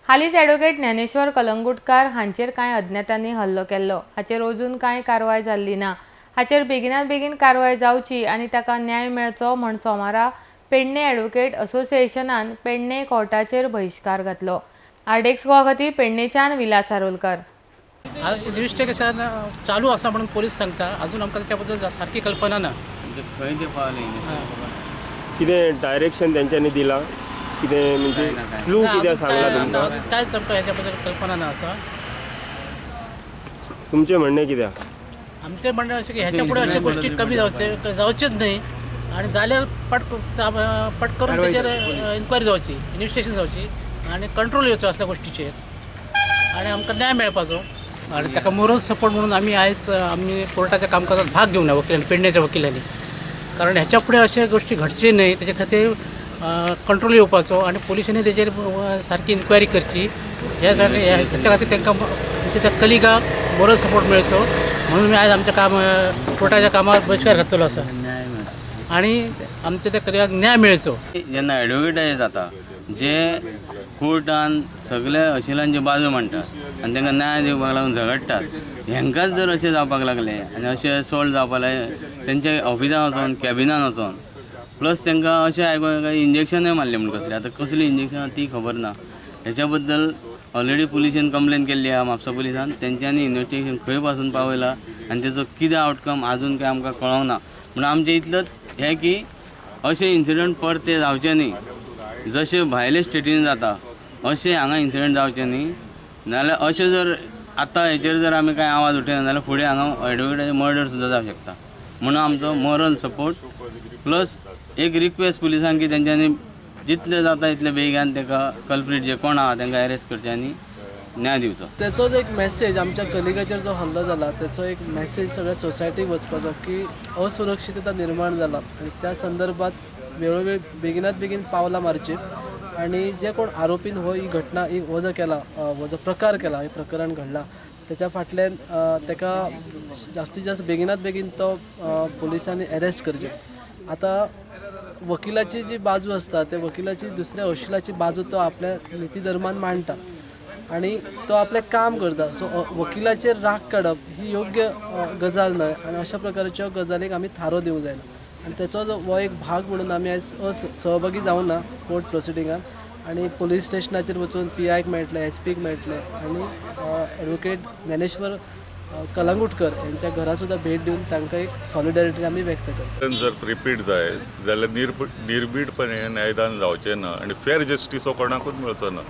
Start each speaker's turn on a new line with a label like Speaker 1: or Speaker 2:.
Speaker 1: हालींच ॲडव्होकेट ज्ञानेश्वर कलंगुटकार हांचेर कांय अज्ञातांनी हल्लो केल्लो. हाचेर अजून कांय कारवाय जाल्ली ना. हाचेर बेगिनात बेगीन कारवाय जावची आनी ताका न्याय मेळचो म्हूण सोमारा पेडणे ॲडव्होकेट असोसिएशनान पेडणे कोर्टाचेर बहिश्कार घातलो. आरडीएक्स गोवा खातीर पेडणेच्यान विलास आरोलकर.
Speaker 2: इन्व्हेस्टिगेशन चालू आसा म्हणून पोलीस सांगता, अजून आमकां त्याच्या बद्दल सारकी कल्पना ना.
Speaker 3: खंय ते पावले,
Speaker 4: कितें डायरेक्शन तेंच्यांनी दिलां, कितें म्हणजे क्लू कितें सांगला तुमकां?
Speaker 2: कांयच आमकां हेच्या बद्दल कल्पना ना आसा.
Speaker 4: तुमचें म्हणणें कितें?
Speaker 2: आमचें म्हणणें अशें की ह्याच्या फुडें अश्यो गोश्टी कमी जावचेच न्हय आनी जाल्यार पट करून तेजेर इन्क्वायरी जावची, इन्व्हेस्टिगेशन जावची आनी कंट्रोल येवचो असल्या गोश्टीचेर आनी आमकां न्याय मेळपाचो. आनी ताका मोरल सपोर्ट म्हणून आमी आयज आमी कोर्टाच्या कामकाजात भाग घेवना वकिलांनी, पेडण्याच्या वकिलांनी, कारण ह्याच्या फुडें अश्यो गोश्टी घडचे न्हय तेजे खातीर कंट्रोल येवपाचो आनी पोलिसांनी तेजेर सारकी इन्क्वायरी करची. ह्याच्या खातीर तांकां म्हणजे त्या कलिगाक मोरल सपोर्ट मेळचो म्हणून मी आयज आमच्या काम कोर्टाच्या कामार बहिश्कार घातलेलो आसा आनी आमच्या त्या कलिगाक न्याय मेळचो.
Speaker 3: जेन्ना एडवोकेटाचें जाता जे कोर्टान सगळे अशिलांची बाजू मांडटात आनी तांकां न्याय दिवपाक लागून झगडटात, हेंकांच जर अशें जावपाक लागलें आनी अशें सोल्ड जावपाक लागलें तेंच्या ऑफिसान वचोन, कॅबिनान वचोन, प्लस तांकां अशें आयकून इंजेक्शनय मारलें म्हूण कसलें, आतां कसलीं इंजेक्शनां ती खबर ना. हेच्या बद्दल ऑलरेडी पुलिशेन कंप्लेन केल्ली आहा म्हापसा पुलिसान, तेंच्यांनी इन्वेस्टिगेशन खंय पासून पावयलां आनी तेचो कितें आवटकम आजून कांय आमकां कळोंक ना. म्हणून आमचें इतलेंच हें की अशें इन्सिडंट परते जावचें न्ही, जशें भायले स्टेटीन जाता अशें हांगा इन्सिडंट जावचें न्ही. नाजाल्यार अशें जर आतां हेचेर जर आमी कांय आवाज उठयना जाल्यार फुडें हांगा एडवोकेटाचें मर्डर सुद्दां जावंक शकता. म्हणून आमचो मोरल सपोर्ट प्लस एक रिक्वेस्ट पुलिसांक की तेंच्यांनी जितले जाता तितले बेगान ताका कल्प्रीट जे कोण आहा तांकां अरेस्ट करचे आनी न्याय दिवचो.
Speaker 5: तेचोच एक मॅसेज आमच्या कलिगाचेर जो हल्लो जाला तेचो एक मॅसेज सगळ्या सोसायटीक वचपाचो की असुरक्षितता निर्माण जाला आनी त्या संदर्भात वेळोवेळ बेगिनात बेगीन पावलां मारची आनी जे कोण आरोपीन हो ही घटना हो जो केला, हो जो प्रकार केला, हे प्रकरण घडला तेच्या फाटल्यान ताका जास्तीत जास्त बेगिनात बेगीन तो पोलिसांनी अरेस्ट करचे. आतां वकिलाची जी बाजू आसता त्या वकिलाची दुसऱ्या वकिलाची बाजू तो आपल्या नितीधर्मान मांडटा आनी तो आपलें काम करता. सो वकिलाचेर राग काडप ही योग्य गजाल न्हय आनी अशा प्रकारच्यो गजालीक आमी थारो दिवंक जायना आनी तेचो हो एक भाग म्हणून आमी आयज सहभागी जावना कोर्ट प्रोसिडिंगान आनी पोलीस स्टेशनाचेर वचून पी आयक मेळटले, एस पीक मेळटले आनी एडवोकेट ज्ञानेश्वर कलंगुटकर यांच्या घरा सुद्दां भेट दिवन तांकां एक सॉलिडॅरिटी आमी व्यक्त करता.
Speaker 6: जर रिपीट जाय जाल्यार निर्भीडपणे न्यायदान जावचें ना आनी फेर जस्टीस हो कोणाकूच मेळचो ना.